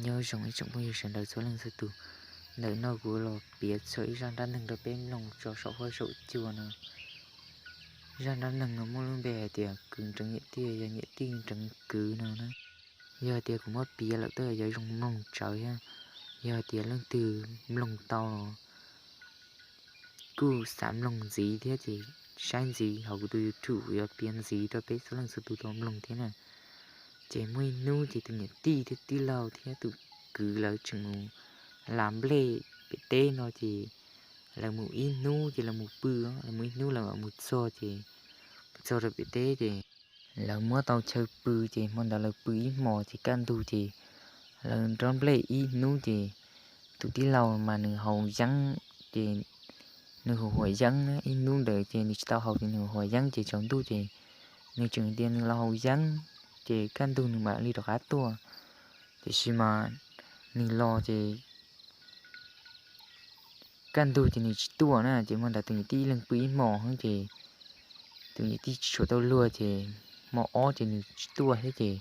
Nyob zoo ib tsoom phooj ywg sawv daws txhua leej txhua tus, ntawm no kuv los piav txog ib zaj dab neeg rau peb mloog tso saum huab saum cua no. Zaj dab neeg no muaj lub npe hais tias kwv nreev niam tij, yog niam tij nreev kwv no na. Yog hais tias kuv muab piav lawm tej yog zoo mloog tsawv thiab, yog hais tias leej twg mloog tau los kuj xav mloog ntxiv thiab ces saib ntxiv hauv kuv tus YouTube, kuv yuav piav ntxiv rau peb txhua leej txhua tus tau mloog thiab na. Ces muaj ib hnub ces tus niam tij thiab tij laug thiab tus kwv lawv tseem mus las nplej pem teb no ces lawv mus ib hnub ces lawv mus pw, lawv mus ib hnub lawv mam mus txog ces mus txog rau pem teb ces lawv muab tau chaw pw ces hmo ntawd lawv pw ib hmos ces kaj ntug ces lawv nrov nplej ib hnub ces tus tij laug mas nws haus yeeb ces nws hu huam yeeb ib hnub ntawd ces nws tsis tau haus ces nws hu huam yeeb ces tsaus ntuj ces nws tseem tias nws los haus yeeb ces kaj ntug nws mam li rov qab tuaj. Tiam sis mas nws los ces kaj ntug ces nws tsis tuaj na ces hmo ntawd tus niam tij ib leeg pw ib hmos xwb ces tus niam tij tsis tshua tau luag ces hmo ob ces nws tsis tuaj thiab ces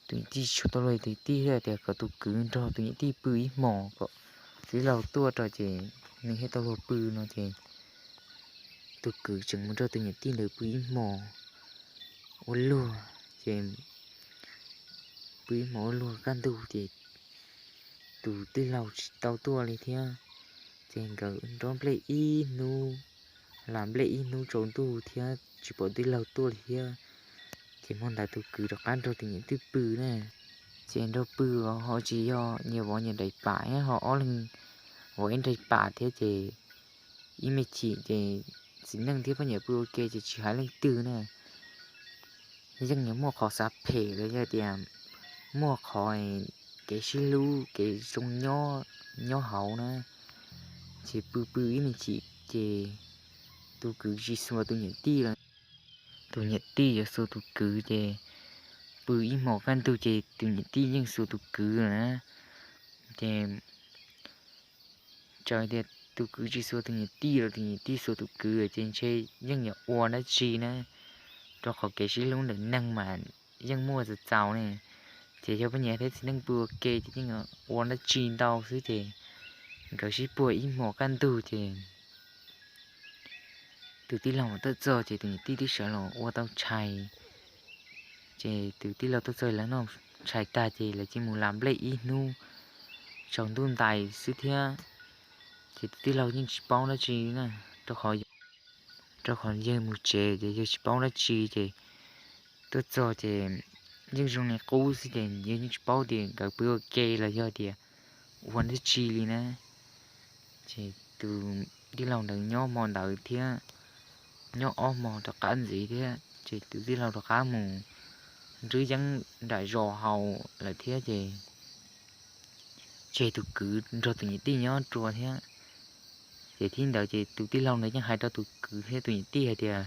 tus niam tij tsis tshua tau luag, tus niam tij thiaj tias kom tus kwv nrog tus niam tij pw ib hmos kom tij laug tuaj rau ces nws thiaj tau luag pw no ces tus kwv tseem mus nrog tus niam tij ntawd pw ib hmos ua luag ces pw ib hmos ua luag kaj ntug ces tus tij laug tsis tau tuaj li thiab. Ces nkawd nrov nplej ib hnub, las nplej ib hnub tsaus ntuj thiab tsis pom tij laug tuaj li thiab. Ces hmo ntawd tus kwv rov qab nrog tus niam tij pw na. Ces nrog pw ho tsis yog nyias vov nyias nraim pam, ho ob leeg vov ib nraim pam thiab ces ib me chim ces txiv neej thiab poj niam pw ua ke ces tsis hais leej twg na. Yeej yuav muaj qhov xav phem los yog tias muaj qhov kev sib hlub kev zoo nyob nyob hauv na. Ces pw pw ib me chim ces tus kwv tsis xuas tus niam tij lawm. Tus niam tij yuav xuas tus kwv ces pw ib hmos kaj ntug ces tus niam tij yeej xuas tus kwv lawm na. Ces txawm tias tus kwv tsis xuas tus niam tij los tus niam tij xuas tus kwv ces ntshe yeej yuav ua dab tsi na, rau qhov kev sib hlub ntawm neeg mas yeej muaj txaus txaus ne. Ces yog poj niam thiab txiv neej pw ua ke ces yeej ua dab tsi ntau xwb ces nkawd sib puag ib hmos kaj ntug ces tus tij laug tuaj txog ces tus niam tij twb sawv los ua tau tshais. Ces tus tij laug tuaj txog lawv noj tshais tag ces lawv cia mus las nplej ib hnub tsaus ntuj ntais xwb thiab. Ces tus tij laug yeej tsis paub dab tsi na, rau qhov yawg mus tsev ces yawg tsis paub dab tsi ces tuaj txog ces yeej zoo li qub xwb ces yawg yeej tsis paub tias nkawd pw ua ke los yog tias ua dab tsi li na. Ces tus tij laug ntawd nyob hmo ntawd thiab nyob ob hmo rov qab ntxiv thiab ces tus tij laug rov qab mus nrwb yeeb nram zos haus lawm thiab ces tseg tus kwv nrog tus niam tij nyob rua thiab. Ces thib ntawd ces tus tij laug ntawd yeej hais rau tus kwv thiab tus niam tij hais tias,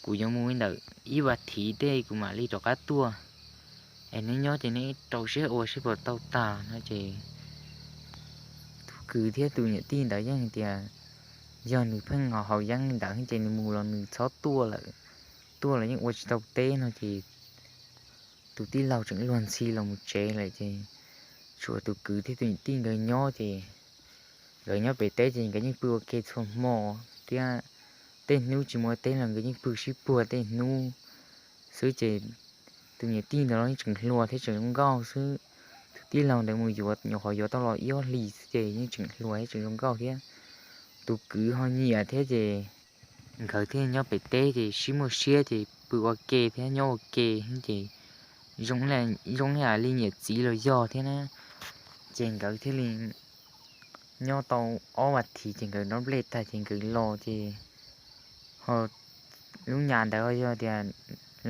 kuv yuav mus ntawm ib vas thiv tej kuv mam li rov qab tuaj, es neb nyob ces neb rau siab ua seb puas tau tag no ces tus kwv thiab tus niam tij ntawd yeej hais tias yog nws pheej haus yeeb li ntawd ces nws mus los nws txhob tuaj lawm, tuaj los yeej ua tsis tau teb no ces tus tij laug tseem luag ntxhi los mus tsev lawm ces tshuav tus kwv thiab tus niam tij nkawd nyob ces nkawd nyob pem teb ces nkawd yeej pw ua ke txhua hmo thiab tej hnub tsis mus ua teb los nkawd yeej pw sib puag tej hnub xwb ces tus niam tij ntawd los yeej tseem hluas thiab tseem zoo nkauj xwb. Tus tij laug ntawd mus yuav nyuam qhuav yuav tau los ib ob hlis xwb ces yeej tseem hluas thiab tseem zoo nkauj thiab. Tus kwv ho nyiam thiab ces nkawd thiaj nyob pem teb ces sib muaj siab ces pw ua ke thiab nyob ua ke ces zoo, zoo ib yam li niam txiv los yog thiab na. Ces nkawd thiaj li nyob tau ob vas thiv ces nkawd nrov nplej tag ces nkawd los ces ho lub nyam ntawd ho yog tias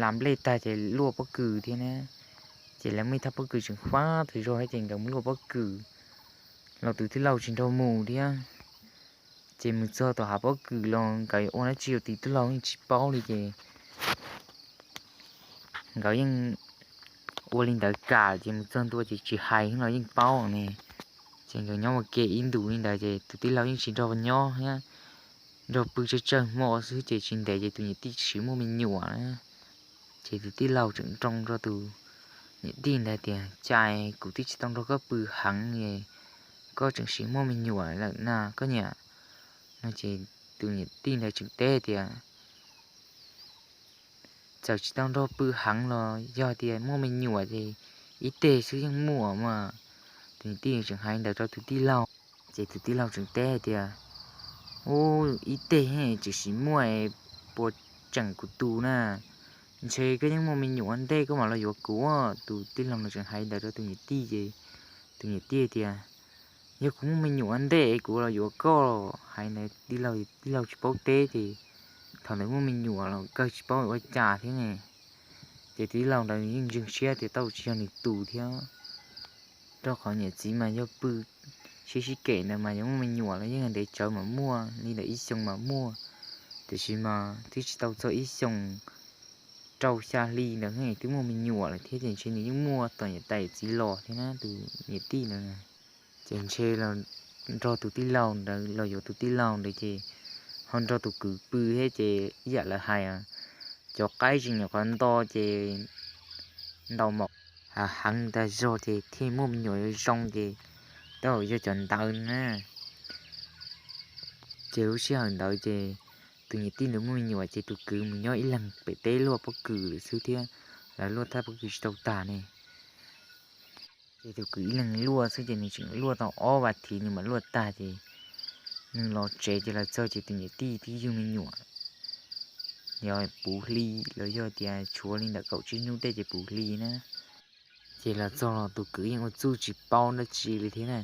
las nplej tag ces luaj pob kws thiab na. Ces lawv muaj ib thaj pob kws tseem fab tas zog thiab ces nkawd mus luaj pob kws los tus tij laug tsis nrog mus thiab. Ces mus txog tom hav pob kws los nkawd ua dab tsi tus tij laug yeej tsis paub li ces nkawd yeej ua li ntawd kam ces mus txog ntua ces tsis hais los yeej paub ne. Ces nkawd nyob ua ke ib ntus li ntawd ces tus tij laug yeej tsis nrog nyob thiab, nrog pw tsawg tsawg hmo xwb ces tsis ntev ces tus niam tij siv muaj me nyuam na. Ces tus tij laug tseem nroo rau tus Niam tij ntawd tias, Cas kuv twb tsis tau nrog koj pw heev li, koj tseem sim muaj me nyuam lawm na koj niam? No ces tus niam tij ntawd tseem teb tias, Txawm tsis tau nrog pw heev los yog tias muaj me nyuam ces ib teg xwb yeej muaj mas. Tus niam tij tseem hais ntawd rau tus tij laug, ces tus tij laug tseem teb tias, Ub, ib teg tseem sim muaj, puas tseem kuv tus na? Ntshe koj yeej muaj me nyuam ua ntej koj mam los yuav kuv. Tus tij laug no tseem hais ntawd rau tus niam tij ces tus niam tij tias, Yog kuv muaj me nyuam ua ntej kuv los yuav koj. Hais ntawd tij laug, tij laug tsis paub teb ces thaum ntawd muaj me nyuam los kawg tsis paub ua cas thiab ne. Ces tus tij laug ntawd yeej ntseeg siab tias tau tsis yog nws tus thiab, rau qhov niam txiv mas yog pw siab sib kem ntawd mas yog muaj me nyuam los yeej ntev tsawv mas muaj li ntawm ib xyoos mas muaj, tiam sis mas twb tsis tau txog ib xyoos rau xya hli ntawd twb muaj me nyuam lawm thiab ces ntshe nws yeej muaj tom niam tais txiv los thiab na tus niam tij ntawd. Ces ntshe los nrog tus tij laug ntawd los yuav tus tij laug ntawd ces ho nrog tus kwv pw thiab ces ib yam lawv hais, cov qaib tsis nyuam qhuav nto ces ntaus mom heev tas zog ces thiaj muaj me nyuam zoo ces tab yog cov ntawd na. Ces lub sij hawm ntawd ces tus niam tij ntawd muaj me nyuam ces tus kwv mus nyob ib leeg pem teb luaj pob kws lawm xwb thiab, lawv luaj thaj pob kws tsis tau tag ne. Ces tus kwv ib leeg luaj xwb ces nws tseem luaj tau ob vas thiv nws mam luaj tag ces nws los tsev ces los txog ces tus niam tij twb yug me nyuam yog puv hli los yog tias tshuav li ntawm kaum tsib hnub tej ces puv hli na. Ces los txog los tus kwv yeej ua txuj tsis paub dab tsi li thiab na.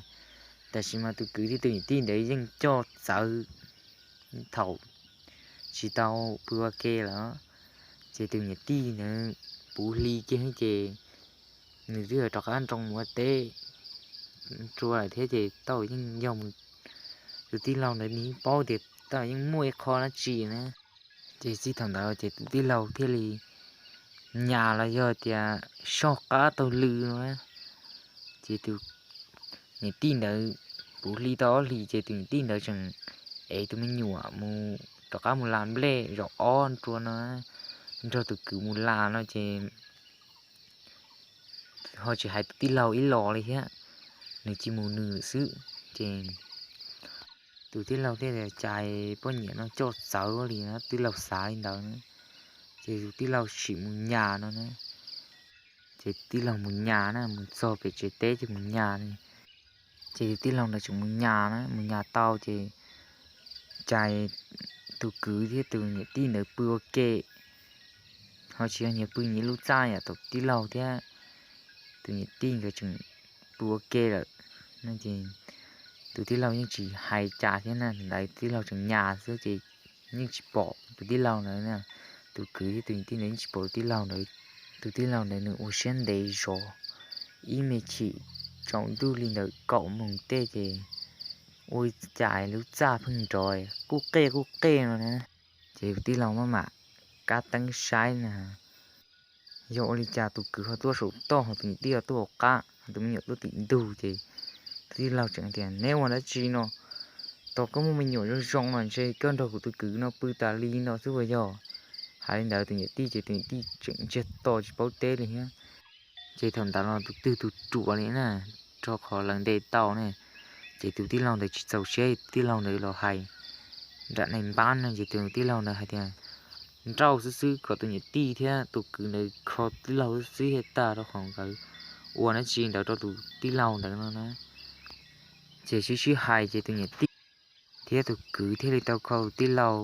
Tab sis mas tus kwv thiab tus niam tij ntawd yeej coj txawv thaum tsis tau pw ua ke lawm. Ces tus niam tij ntawd puv hli kiag ces nws twb rov qab nroo mus ua teb rua lawm thiab ces tau yeej yog tus tij laug ntawd nws yeej paub tias tau yeej muaj ib qho dab tsi na. Ces txij thaum ntawd ces tus tij laug thiaj li nyas los yog tias soj qab taug lw no na. Ces tus niam tij ntawd puv hli tau ob hlis ces tus niam tij ntawd tseem ev tus me nyuam mus rov qab mus las nplej zaum ob nrua no, nrog tus kwv mus las no ces ho tsis hais tus tij laug ib los li thiab, nws cia mus nws xwb. Ces tus tij laug thiaj tias, Cas poj niam no coj txawv li no, tij laug xav li ntawd. Ces tus tij laug sim mus nyas no na. Ces tus tij laug mus nyas na, mus txog pem tsev teb ces mus nyas. Ces tus tij laug ntawd tseem mus nyas na, mus nyas tau ces cas tus kwv thiab tus niam tij ntawd pw ua ke, ho tsis yog nyias pw nyias lub txaj yam tus tij laug thiab tus niam tij nkawd tseem pw ua ke lawm. Ces tus tij laug yeej tsis hais cas thiab na, ntawd tij laug tseem nyas xwb ces yeej tsis pom tus tij laug ntawd. Tus kwv thiab tus niam tij ntawd yeej tsis pom tus tij laug ntawd. Tus tij laug ntawd nws ua siab ntev zov, ib me chim tsaus ntuj li ntawm kaum moos tej ces ua li cas lub txaj pheej nrov quj qej quj qej no na. Ces tus tij laug maj mam kab teeb saib na, yog ua li cas tus kwv ho tuaj saum toj ho tus niam tij ho tuaj hauv qab ho tus me nyuam tuaj tim ntug. Ces tus tij laug tseem tias, Neb ua dab tsi no? Tos koj muaj me nyuam zoo zoo mas ntshe koj nrog kuv tus kwv no pw tas li no xwb puas yog? Hais li ntawd tus niam tij ces tus niam tij tseem ntsiag to tsis paub teb li thiab. Ces thaum ntawd los tus twg tus ruam li na, rau qhov lawv ntes tau ne. Ces tus tij laug ntawd tsis txaus siab, tus tij laug ntawd los hais nram nais npab no ces tus tij laug ntawd hais tias, Nrauj xwb xwb kom tus niam tij thiab tus kwv ntawd kho tij laug xwb thiaj tag, rau qhov nkawd ua dab tsi ntawd rau tus tij laug ntawd no na. Ces sib sib hais ces tus niam tij thiab tus kwv thiaj li tau kho tij laug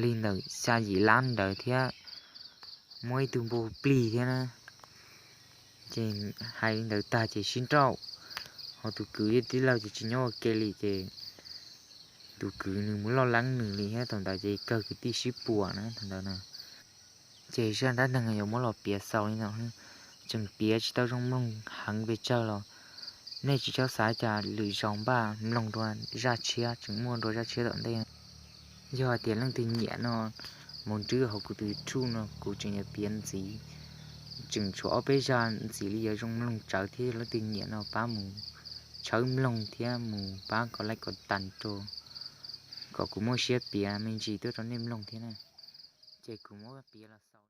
li ntawm xya yim lab ntawd thiab muab ib tug npua plig thiab na. Ces hais li ntawd tag ces sib nrauj, ho tus kwv thiab tij laug ces tsis nyob ua ke li ces tus kwv nws mus loj leeb nws li thiab thaum ntawd ces kawg kwv tij sib puam na thaum ntawd na. Ces zaj dab neeg yuav muab los piav xaus li no, tseem piav tsis tau zoo mloog heev pes tsawg los nej tsis txhob xav cas, lwm zaus npaj mloog dua zaj tshiab, tseem muaj dua zaj tshiab tom ntej. Yog hais tias leej twg nyiam no, mus nrwb hauv kuv tus YouTube no kuv tseem yuav piav ntxiv, tseem tshuav ob peb zaj ntxiv li yuav zoo mloog tsawv thiab. Yog leej twg nyiam no pab mus tshawb mloog thiab mus pab kom like kom tas rau, kom kuv muaj siab piav me ntsis tuaj rau nej mloog thiab na. Ces kuv muab piav los xaus.